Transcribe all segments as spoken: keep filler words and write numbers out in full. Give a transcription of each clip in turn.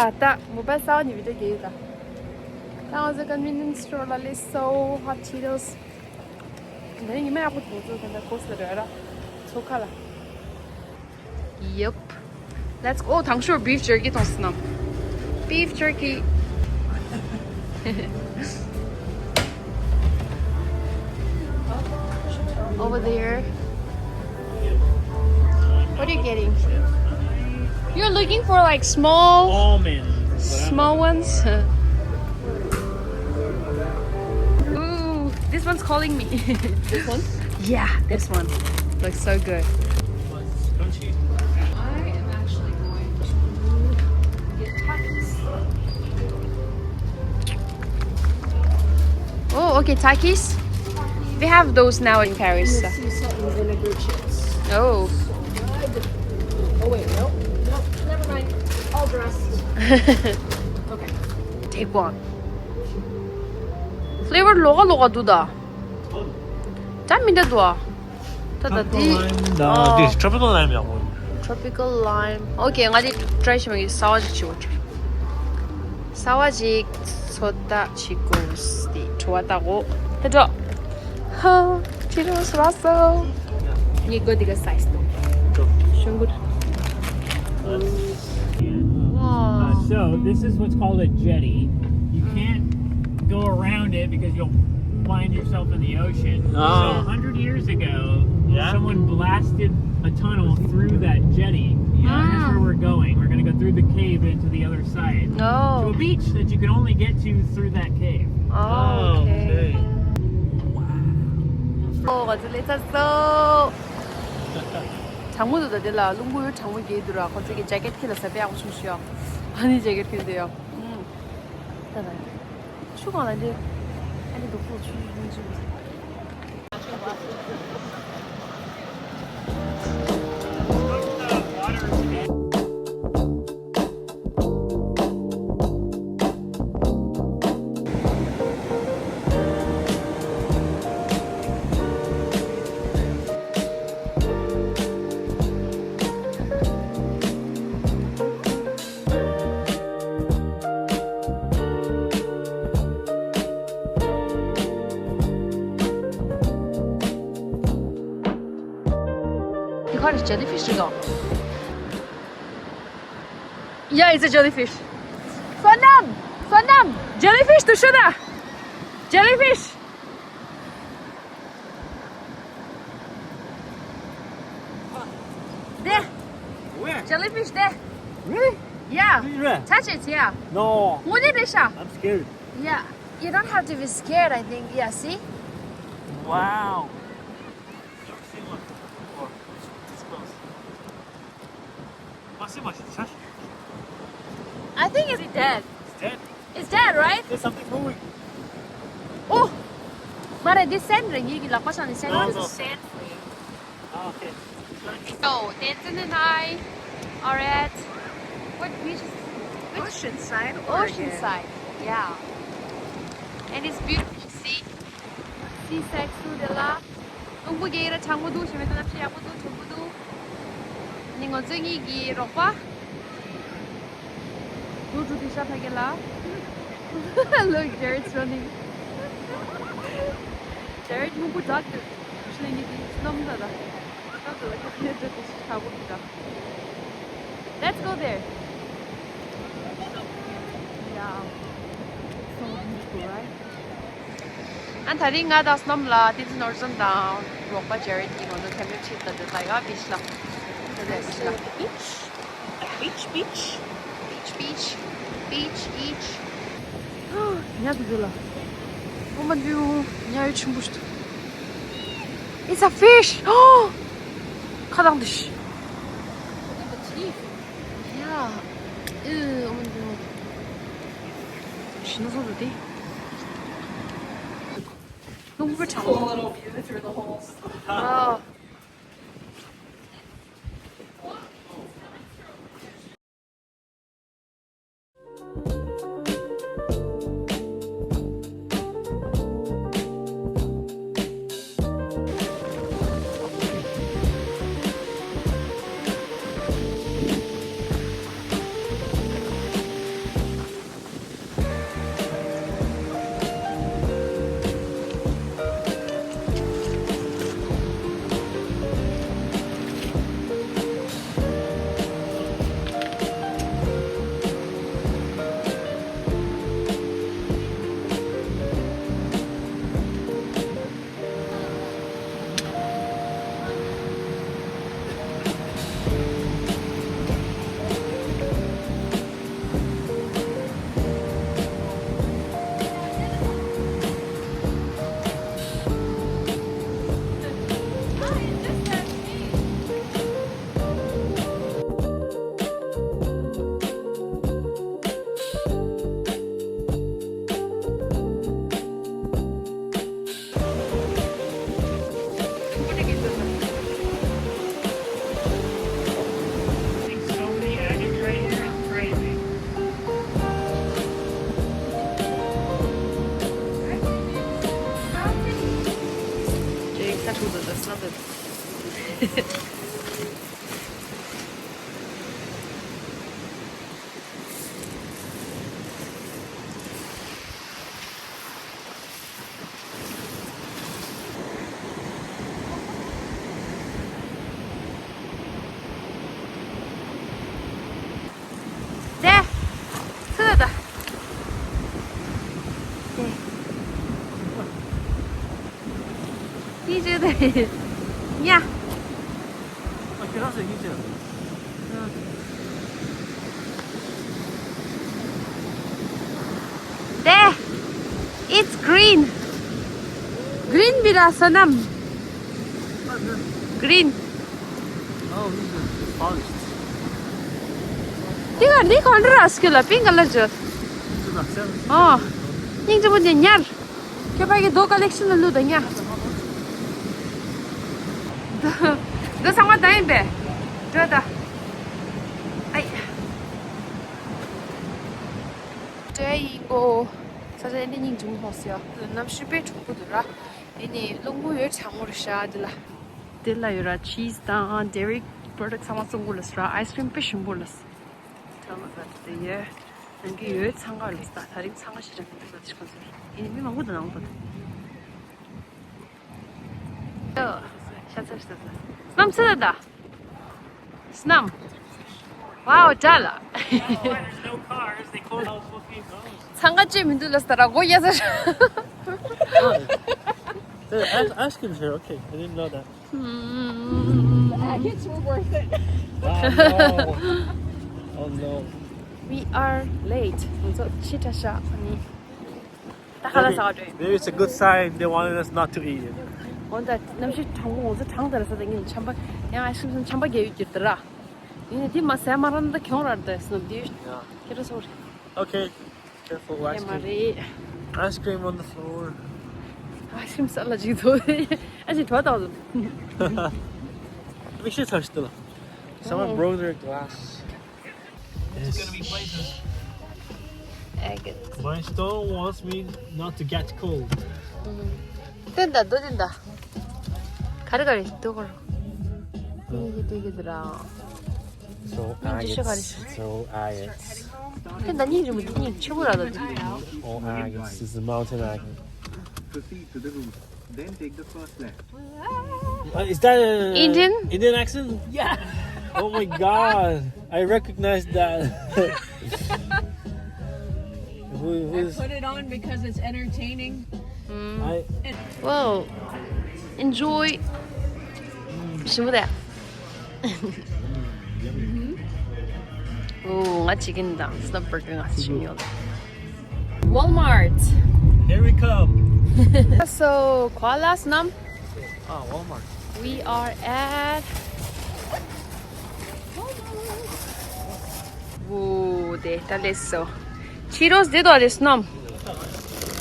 ད་ལྟ་མོ་བལ་གསར་པ་ནས་བི་ཌིའོ་རྒྱག་ཡོད་ད། ད་ང་ཚོ་convenience store ལ་སླེབས་སོང་། Hot Cheetos། ད་ནི་ཉི་མ་ཡག་པོ་འདུག་ཚོ། ད་ལྟ་ཀོས་ལ་འགྲོ་ཡ་ར། མཚོ་ཁ་ལ། Yep. Let's go. ཨོ། དང་ཤོར་beef jerky མཐོང་སོང་ན། Beef jerky. Over there. What are you getting? You're looking for, like, small, almonds, but I'm small ones? Ooh, this one's calling me. This one? Yeah, this one. Looks so good. I am actually going to get tacos. Oh, okay, Takis. They have those now in Paris. And the sea salt and vinegar chips. Oh. So good. Oh, wait, no, no, never mind. All dressed. Okay. Take one. Flavor ལོགས་ཀ་ལོགས་ཀ་འདུག་ད། ད་མི་འདྲ་འདུག་ཨ། ད་ད་འདི། Tropical lime ད། ཨོ། འདི་tropical lime ཡག་པོ་ཡོད། Tropical lime. Okay, ང་འདི་try བྱེད་མ་གི། སོ་ཌ་ཅིག་བྱེད་དགོས། སོ་ཌ་ཅིག་སོ་ཌ་ཅིག་དགོས་ཏེ་བྲོ་བ་ལྟ་གོ། ད་འགྲོ། ཧ། ཕྱི་རོལ་སོ་སོ། ངའི་སྒོ་འདི་ག་size དང་། ཤོང་གུར། Wow. Uh, so this is what's called a jetty. You can't go around it because you'll find yourself in the ocean. So a hundred years ago, yeah, someone blasted a tunnel through that jetty. Yeah. That's where we're going. We're gonna go through the cave into the other side. Oh. To a beach that you can only get to through that cave. Oh, okay. Wow. ཨོ། ང་ཚོ་སླེབས་ཚར་སོང་། གྲང་མོ་འདུག་ད། དེ་ལ་རླུང་བུ་གྲང་མོ་རྒྱག་འདུག་ར། ཁོ་ཚོ་གི་jacket ཁྱེར་ལ་ཟ་པའི་ཨ་ཁུ་ཆུང་ཤོས། ཨ་ནི་jacket ཁྱེར་འདུག་ཡ། ཨུམ། ད་ད། ཆུ་གང་ལ་འདི། ཨ་ནི་འདུག་ཁོ་ཆུ་ཆུ་ཆུ། འདི་ག་རེ། jellyfish རེད་དོ། Yeah, it's a jellyfish. Sonam! Sonam! Jellyfish འདུག་ཤོད་ད། Jellyfish. There. Where? Jellyfish there. Really? Yeah. Really? Where? Touch it, yeah. No. དངོས་གནས་རེད་ཤག I'm scared. Yeah. You don't have to be scared, I think. Yeah, see? Wow. Never seen one before. This close. Must be, must be. I think it's dead. It's dead? It's dead, right? There's something moving. Oh! མ་རེད། འདི་སེན་རེད། ངའི་གི་ལག་པ་བཞག་ནས་སེན་རེད། No, no. Sand free. Ah, okay. So, Tenzin and I are at, what beach is this? Which? Oceanside, Oregon. Oceanside, yeah. And it's beautiful, see? Sea sight སུ་དེ་ལ། རླུང་བུ་རྒྱག་ཡ་ར། གྲང་མོ་འདུག་ཞེས་མེད་ན། གནམ་གཤིས་ཡག་པོ་འདུག་གྲང་མོ་འདུག་ནི་ང་ཚོ་གཉིས་ཀྱི་རོགས་པ། འགྲོ་འགྲོ་དེ་ཤ་ཕ་གི་ལ། Look, Jared's running. Jared སྨུག་པོ་འདྲ་འདུག་ཤི་ལེན་གྱི་དེ་སྣམ་ད་ད། སྣམ་ད་ད་ཁ་ཁ་འགྲོ་དེ་ཤ་ཕོ་གི་ད། Let's go there. Yeah. It's so beautiful, right? ཨ། ད་རིང་ང་དང་སྣམ་ལ་བསྟན་འཛིན་ནོར་འཛོམས་དང་རོགས་པ་ཇེ་རེད་ཀྱིས་ང་ཚོ་ཐེམ་རེ་ཁྲིད་ད་དེ་ད་ཡ་བིཆ་ལ། དེ་ལ་བིཆ་ལ། Beach? Beach, beach. Beach, beach. Beach, beach. ཉ་དུ་དེ་ལ། ཨོ་མ་འདུ། ཉ་ཡོད་ཆེན་པོ་ཞིག་འདུག It's a fish. ཁ་དང་དུ་ཤི། ཡ། ཨེ། ཨོ་མ་འདུ། ཤི་ན་སོ་འདུག་དེ། རླུང་བུ་གྲང་མོ། ཨ། Yeah. Okay, that's a huge. There. It's green. Green, Bira Sonam. Green. Oh, this is the forest. Tiga ni kondra askila pink color jot. Oh. Ning jabo ni nyar. Ke pai ke do collection lu da nya. Da sama da imbe. Da da. Ai. དེ་ཡིན་གོ། ས་ཆ་འདི་སྙིང་རྗེ་མོ་ཧོ་སི་ཡ། གནམ་གཤིས་དཔེ་གྲང་པོ་འདུག་ར། དེ་ནི་རླུང་བུ་ཡོད་ཚ་མོ་རེད་ཤག་འདི་ལ། དེ་ལ་ཡོད་ར་cheese་དང་dairy product་ཚང་མ་བཙོང་གོ་ལ་སི་ར། ice cream་དཔེ་ཞིམ་པོ་ལ་སི། ཐ་མ་ད་དེ་ཡོད། ནང་གི་ཡོད་ཚང་ག་ལ་སི་ད་ད་རིང་ཚང་ག་ཞིག་ར་མི་འདུག་ད་ཅི་ཁོ་ཚོ་ཡིན་མི་མང་པོ་དང་ནང་པོ་དང་། ཤ་ཚ་ཤ་ཚ། སྣམ་ཚ་ད། སྣམ། Wow, ད་ལ། There's no cars. They call out for free cars. ཚང་ག་ཅེས་མི་འདུག་ལ་སྟ་ར་གོ་ཡ་ས་ཤ། Ask, ask him here. Okay, I didn't know that. The agate were worth it. Oh no. Oh no. We are late. ང་ཚོ་ཕྱི་དྲགས་ཤག་ཨ་ནི། ད་ཁ་ལག་ཟ་བ་འགྲོ་ཡིན། Maybe it's a good sign they wanted us not to eat it. འོན་ཏེ་གནམ་གཤིས་གྲང་མོ་ང་ཚོ་གྲང་དེ་ར་ས་དེ་ངས་ཆམ་པ་ཡང་ཨ་ཤིམ་ཤིམ་ཆམ་པ་རྒྱག་ཡོད་ཀྱི་རེད་ད་ར། ཡིན་ནའི་དེ་མ་ཟས་མ་ར་ན་ད་གྱོང་ར་རེད་ད་སྣམ་དེ་ཁྱེད་ར་སོ་རེད། Okay, careful, ice cream. Ice cream on the floor. Ice cream་ས་ལ་ཅིག་ཐོག་ཨ་ཅིག་དོ་དང་། མིག་ཤེལ་ཚར་ཞིག་ལ། Someone broke their glass. It's gonna be places. Agate. My stone wants me not to get cold. ཏན་ད་དོ་ཏན་ད། ག་རེ་ག་རེ་དོ་གོ་རོ། ཏན་གི་ཏན་གི་དུ་ར། So agate. So agate. ཏན་ད་ཉིན་རི་མོ་ཏན་ཉིན་ཆེ་བོ་ར་ད་དུ། Oh, agate. This is mountain agate. Proceed to the room. Then take the first left. Uh, is that a Indian? Indian accent? Yeah. Oh my God, I recognize that. Who, I who's put it on because it's entertaining. I Well, enjoy. ཞིམ་པོ་དེ། ཨོ་ང་ཅི་ཀིན་དང་སྣབ་བར་གི་ང་ཞིམ་ཡོད། Walmart. Here we come. So, Koala Snam. Ah, Walmart. We are at Whoa, they tell us so. Cheetos, they do this, no?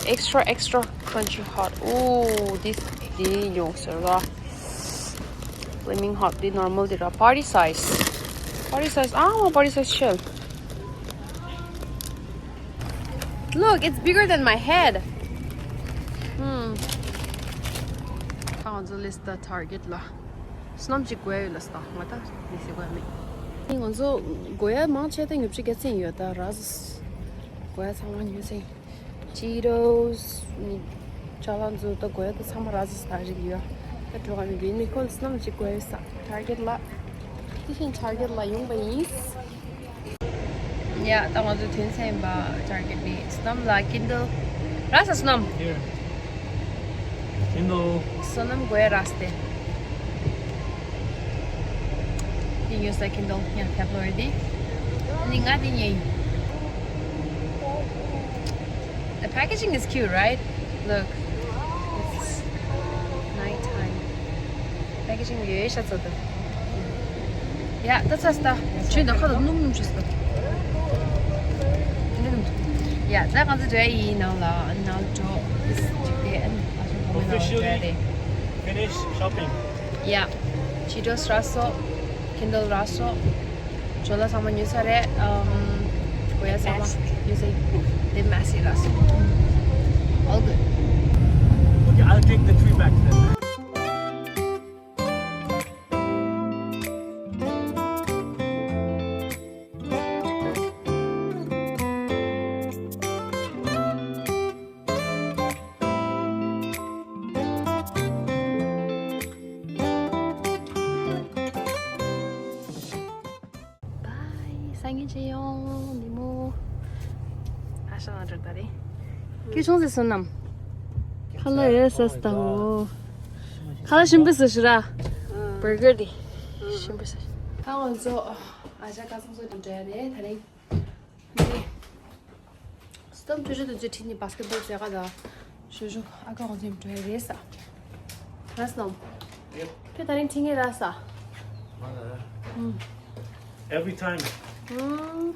Extra, extra crunchy hot. Oh, this, they young, sir. Flaming hot, the normal, the party size. Party size, ah, party size shell. Look, it's bigger than my head. Hmm. ཁ་ང་ཚོ་ལིས་ད་Target་ལ་སྣམ་ཅིག་དགོས་ཡོད་ལ་སྟ་ང་ད་ནི་ཟེ་དགོས་མེད། ནི་ང་ཚོ་དགོས་ཡ་མང་ཆེ་ད་ཉོ་ཆ་ག་ཚན་ཡོད་ད་ར་ཟིས་དགོས་ཡ་ཚང་མ་ཉོས་ཟིན། Cheetos་ནི་ཅ་ལག་ཚོ་ད་དགོས་ཡ་ད་ཚང་མ་ར་ཟིས་ད་རིག་ཡོད་ད་འགྲོ་ག་མི་འདུག་ནི་ཁོ་སྣམ་ཅིག་དགོས་ཡོད་ས་Target་ལ། དེ་བཞིན་Target་ལ་ཡོང་པ་ཡིན། ཡ་ད་ང་ཚོ་དོན་ཚན་ཡིན་པ་Target་ནི་སྣམ་ལ་Kindle་ར་ས་སྣམ། Here. Kindle. སོ་ནམ་དགོས་ར་སྟེ། དེ་ཉོས་ས་Kindle་ཡང་ཐེབས་ལོ་རེད་དེ། ནི་ང་དེ་ཉོས། The packaging is cute, right? Look. It's nighttime. Packaging་ཡོད་ཤ་ཚོད་དུ། ཡ་ད་ཚ་སྟ། ཆུ་ད་ཁ་ད་སྣུམ་སྣུམ་ཆུ་སྟ། ཡ་ད་ང་ཚོ་འདྲ་ཡིན་ནང་ལ་ནང་འགྲོ་ཅིག་དེ་ཨན་ཨ་ཤོ་ཕོ་མོ་ནང་འདྲ་དེ། Finish shopping. ཡ་Cheetos་ར་སོ། Kindle་ར་སོ། ཇོ་ལ་ཚང་མ་ཉོས་ཚར་རེད། ཨམ། གོ་ཡ་ཚང་མ་ཉོས་ཚར། དེ་མ་སི་ར་སོ། All good. Okay, I'll take the three bags then. Bye. སང་ཉིན་ཅི་ཡོང་ནི་མོ། ཨ་ཤ་ན་འགྲོ་ད་རེད། ཁྱོད་ཆུང་ཟེར་སོང་ནམ། ཁ་ལ་ཡོད་ས་སྟ་འོ། ཁ་ལག་ཞིམ་པོ་ཟ་ཤི་ར། བར་གར་དེ་ཞིམ་པོ་ཟ་ཤི། ཁ་ང་ཚོ་ཨ་ཅག་ཁ་སང་ཚོ་འགྲོ་ཡ་རེད། ད་རིང་ནི་སྟོབས་ཆུ་ཆུ་དུ་ཆུ་ཁྲིད་ནི་བྷ་སི་ཀེ་ཊི་བྷོལ་རྩེད་ག་ད་ཞུ་ཞུ་ཨ་ཁ་ང་ཚོ་འགྲོ་ཡ་རེད་ས། ར་སྣམ། ཁྱོད་ད་རིང་ཁྲིད་ངེས་ར་ས། ཨུམ། Every time. ཨུམ།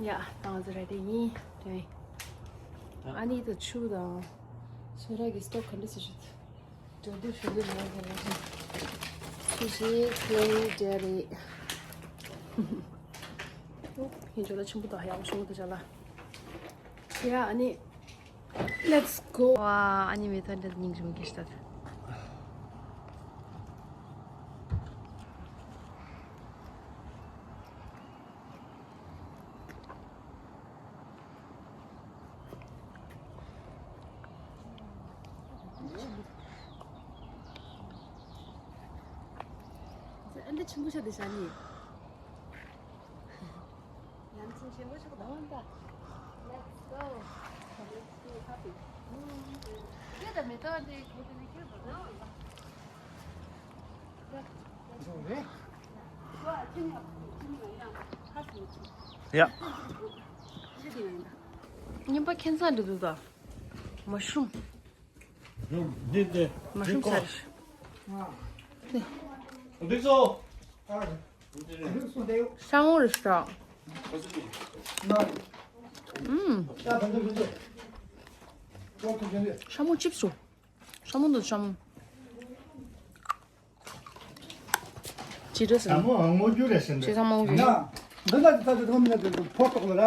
ཡ་ད་ང་ཚོ་རེ་ཌི་ཡིན། དེ་ཨ་ནི་ད་ཆུ་དང་སོ་ར་གི་སྟོབས་ག་འདྲ་ཟ་ཤི། ཇོ་དུ་ཞུ་གི་མེད་ཟེར་ན། སུ་ཞིག་ལེན་རྒྱ་རེད། ཧིན་ཇོ་ལ་ཆེན་པོ་དང་ཡག་པོ་ཞུ་གི་འདུག་ཅག་ལ། ཡ་ཨ་ནི། Let's go. ཝ་ཨ་ནི་མེ་ཐོན་འདྲ་སྙིང་རྗེ་མོ་གི་ཤ་ད། ཨ་འདི་ཆེན་པོ་ཤ་དེ་ཤ་ནི། ཡ་མཚན་ཆེན་པོ་ཤ་དང་ད། Let's go. Let's go happy. དེ་ད་མེ་ཏོག་འདི་གོ་དེ་ནས་ཁྱེར་བ་ན། ཡ། རྙིང་པ་ཁྱད་མཚར་འདྲ་འདུག་ད། མ་ཤུམ། འདི་འདི། མ་ཤུམ་ཚར། འདི་ཚོ། ཤ་མོ་རེད་ཤག་ཨུམ། ཤ་མོ་ཅིབ་སུ། ཤ་མོ་འདུག་ཤ་མོ། ཅི་རེད་ཟེར། ཤ་མོ་སྔོ་རྒྱུ་རེད་ཟེར་འདི། ཤ་མོ་རྒྱུ། ཡ། འདི་ན་ད་ད་དུང་མིན་ན་དུ་ཕོ་ཏོག་ལ་ར།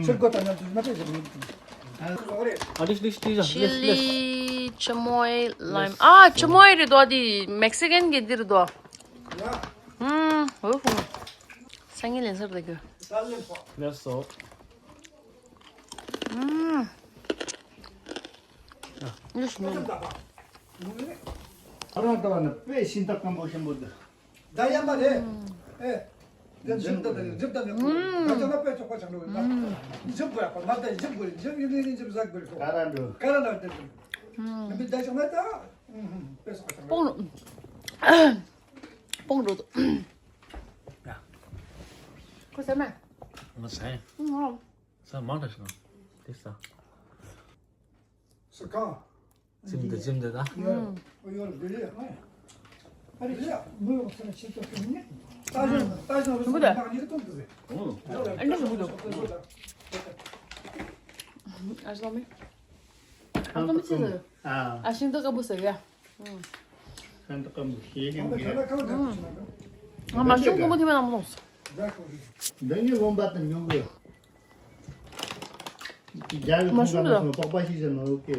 ཕྱིར་གོ་ད་ན་དུ་མ་ཏེ་ཟེར། ཨ་ལིས་ལིས་ལིས། ཆི་ལི། ཆི་མོའི་ལའིམ། ཨ་ཆི་མོའི་རེད་དོ། འདི་མེག་སི་ཀན་གི་འདི་རེད་དོ། ཡ། ཨུམ། འོ་ཧུ། སང་ཉིན་ལེན་སར་ད་གི། ལེས་སོ། ཨུམ། ཨ་རང་ལྟ་བ་ནི་དཔེ་ཤིང་རྟ་སྐམ་པོ་ཆེན་པོ་འདི། ད་ཡ་མ་རེད། ཨེ། འདི་འཇིབ་ད་འདི་འཇིབ་ད་འདི་ཁོ། ད་ཅང་ན་དཔེ་ཚོགས་པ་ཆགས་འགྲོ་གི་ད། འཇིབ་དགོས་ཡ་ཁོ་ན་ད་འཇིབ་དགོས། འཇིབ་ཡིན་ནི་འཇིབ་ཟ་དགོས་ཁོ། ཀ་ར་འགྲོ། ཀ་ར་ན་འདི་འཇིབ། མི་འདི་ད་ཅང་ན་ད། དཔེ་ཚོགས་པ་ཆགས་འགྲོ། སྤོང་རོ། སྤོང་རོ། ཁོ་ཟ་མ། ང་ཟ་ཡིན། ང་ཟ་མང་དྲགས་ཤིག་ན། དེ་ཟ། སུ་གང་། ཙིམ་དུ་ཙིམ་དུ་ད། ཨ་ཡོར་གི་རེད། ཨ་རེ་ཡ་མི་ཡོང་ས་ཆེ་ཚོ་ཁྱོད་ནི། ད་ཞང་ད་ཞང་རུ་སུ་མ་ཉིད་གཏོང་དུ་རེད། ཨ་འདྲ་ཞིག་མི་འདུག་ཨ་ཞང་མི། ཨ་ཞང་མི་ཚེ་ལ། ཨ་ཞིང་ཏོག་ཀ་བུ་ཟེར་ཡ། ཨ་ཞང་ཏོག་ཀ་བུ་ཞེས་ཀྱང་གི། ང་མ་ཤོང་ཀུ་མོ་ཐེ་མ་ན་མོ་ལོངས། འདི་ཉིད་ལོན་པ་དང་ཉོ་གི། རྒྱ་གི་མ་ཤོང་ལ་དོགས་པ་ཞིག་བྱས་ན་ཨོ་ཀེ།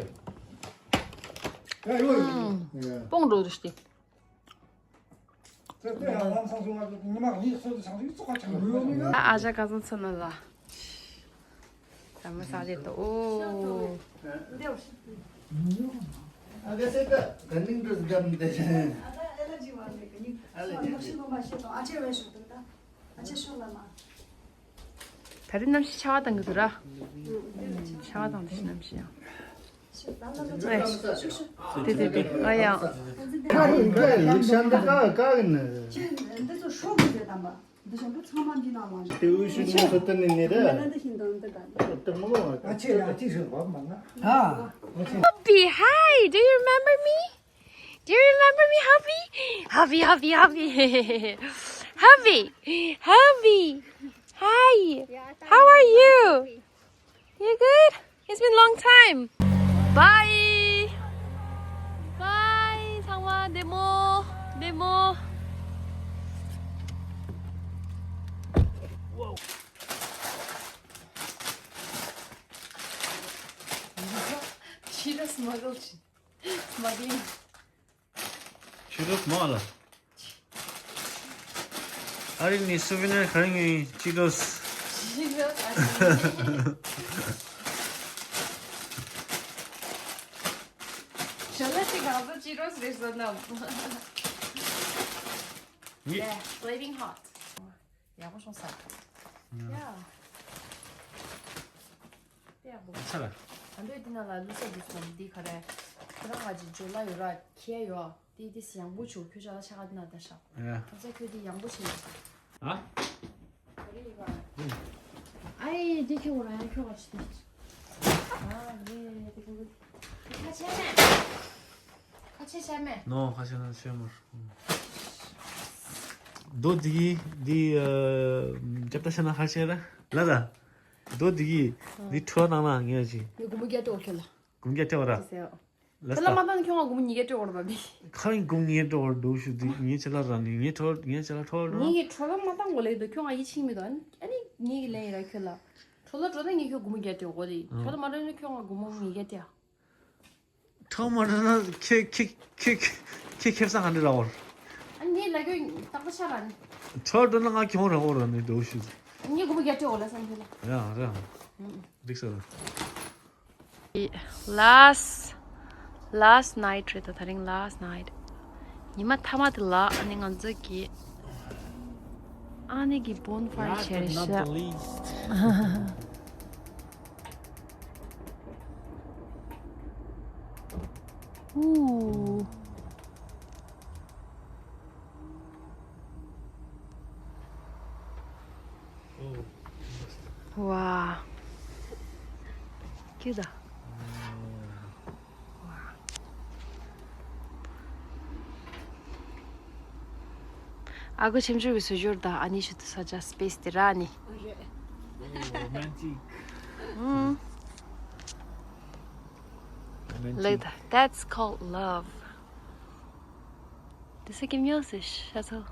སྤོང་འགྲོ་རེ་སྟེ། ཨ་ཨ་ཞང་ཁ་སང་ཚུན་ལ། ད་མི་ས་ལེ་ཏོ་ཨོ། ཨ་ག་སེ་ད་ག་ནིང་དུ་སྒམ་དེ། ཨ་ད་ཨེ་ལ་ཇི་བ་མེད་གི་ནི། ཨ་ལ་ཇི། ཨ་ཆེ་བའི་ཤོག་དང་ད། ཨ་ཆེ་ཤོག་ལ་མ། ད་རེས་གནམ་གཤིས་ཆར་པ་བཏང་གི་འདུག་ར། ཆར་པ་བཏང་དུས་གནམ་གཤིས་ཡང་། དེ་དེ་དེ་ཨ་ཡང་། ཁ་རུ་འགྲོ་ཡ་ལུག་ཤ་འདི་ཀ་ཀ་གི་ནི། འདི་ཚོ་ཧྲོག་གི་རེད་དམ་པ། འདི་གཞན་པ་ཚང་མ་འདི་ནང་མ་རེད། དེ་འུ་ཤུ་ནི་སོ་ཏི་ནི་ནི་རེད། ང་ལ་འདི་བཞིན་དང་འདི་ག་ནི། ཏི་མོ་ལོ་ང་ཨ་ཆེ་ཡ་ཅི་ཞིག་བབ་མ་ན། ཨ། Hubby, hi, do you remember me? Do you remember me, hubby? Hubby, hubby, hubby. Hubby, hubby. Hi. How are you? You good? It's been a long time. Bye. Bye. ཚང་མ་བདེ་མོ། བདེ་མོ། ཕྱི་ར་སྨ་རྒྱལ་ཕྱི། སྨ་རྒྱལ། ཕྱི་རོལ་མ་ལ། ཨ་རི་ནི་སུ་ཝི་ནར་ག་རེ་ངའི་ཕྱི་རོལ། ཕྱི་རོལ་ཨ་རི། ཞལ་ལག་ཅིག་གང་ཚོ་ཕྱི་རོལ་རེད་ཟེར་ན། ཡེ། Yeah, piping hot. ཡག་པོ་བྱུང་ས། ཡ། དེ་ཡག་པོ། ཚ་ལ། ཨ་འདོད་འདི་ན་ལ་ལུས་ས་འདི་སོང་འདི་ག་རེ། ཁྱོད་རང་ང་ཅིག་ཇོ་ལ་ཡོད་ར་ཁྱེད་ཡོད། དེ་དེ་ཡང་པོ་བྱུང་ཁྱོད་ཅག་ལ་ཆ་ག་ན་ད་ཤག་ཡ། ད་ས་ཁྱོད་དེ་ཡང་པོ་བྱེད། ཨ། ཨའི་དེ་ཁྱོད་རང་ཡང་ཁྱོད་ག་ཆི་དེ། ཨ་ལེ་དེ་ཁོ་ཁ་ཆེ་མེད། ཁ་ཆེ་ཆེ་མེད། ནོ་ཁ་ཆེ་ན་ཆེ་མོར། རྡོ་འདི་གི་འདི་ཨ། རྒྱབ་ད་ཤ་ན་ཁ་ཆེ་ར་ལ་ད། རྡོ་འདི་གི་འདི་ཁྲོ་ནང་ན་ངས་ཅི། ངས་སྒོར་མོ་བརྒྱ་སྤྲད་འོ་ཁྱོད་ལ། སྒོར་མོ་བརྒྱ་སྤྲད་འོ་ར། ཅི་ཟེར་འོ། ལ་ཁྱོད་ལ་མ་བཏང་ཁྱོད་ང་སྒོར་མོ་ཉིས་བརྒྱ་སྤྲད་འོ་ར་བ་མི། ཁ་རིང་སྒོར་མོ་ཉིས་བརྒྱ་སྤྲད་འོ་ར་འདུག་ཞུ་འདི་ངས་ཅི་ལ་ར་ནི་ངས་ཁྲོ་ངས་ཅི་ལ་ཁྲོ་ར། ངས་ཀྱི་ཁྲོ་ལ་མ་བཏང་གོ་ལེ་འདུག་ཁྱོད་ང་ཡིད་ཆེས་མི་འདུག་ཨ་ནི་ངས་ཀྱི་ལན་ཡིན་ར་ཁྱོད་ལ། ཁྲོ་ལ་འགྲོ་ན་ངས་ཁྱོད་སྒོར་མོ་བརྒྱ་སྤྲད་འོ་ལེ། ཁྲོ་ལ་མ་འགྲོ་ན་ཁྱོད་ང་སྒོར་མོ་ཉིས་བརྒྱ་སྤྲད། ཁྲོ་མ་འགྲོ་ན་ཁྱེད་ཁྱེད་ཁྱེད་ཁྱེད་ཁྱེད་ས་ག་འདྲ་ར་འོ་ར། ཨ་ངས་ལ་ཁྱོད་ཏག་ཏག་ཤ་ར་ནི། ཁྲོ་འགྲོ་ན་ང་ཁྱོད་ར་འོ་ར་ནི་འདུག་ཞུ། ངས་སྒོར་མོ་བརྒྱ་སྤྲད་འོ་ལ་བསམ་ཁྱོད་ལ། ར་ར། འགྲིག་ས་ར། Last, last night རེད་ད། ད་རིང་last night. ཉི་མ་མཐའ་མ་དེ་ལ་ཨ་ནི་ང་ཚོ་གི་ཨ་ནི་གི་bonfire བྱས་རེད་ཤག་ཨུ། ཝ། ཁྱོད་ད། ཨ་ཁུ་ཆེམ་ཆུ་གི་སུ་ཞོར་ད་ཨ་ནི་ཞུ་དུ་ས་ཆ་space དེ་ར་ནི། Romantic. ལེགས་ད། That's called love. དེ་ས་ཀྱི་མྱོང་སེ་ཤ་ཚོ།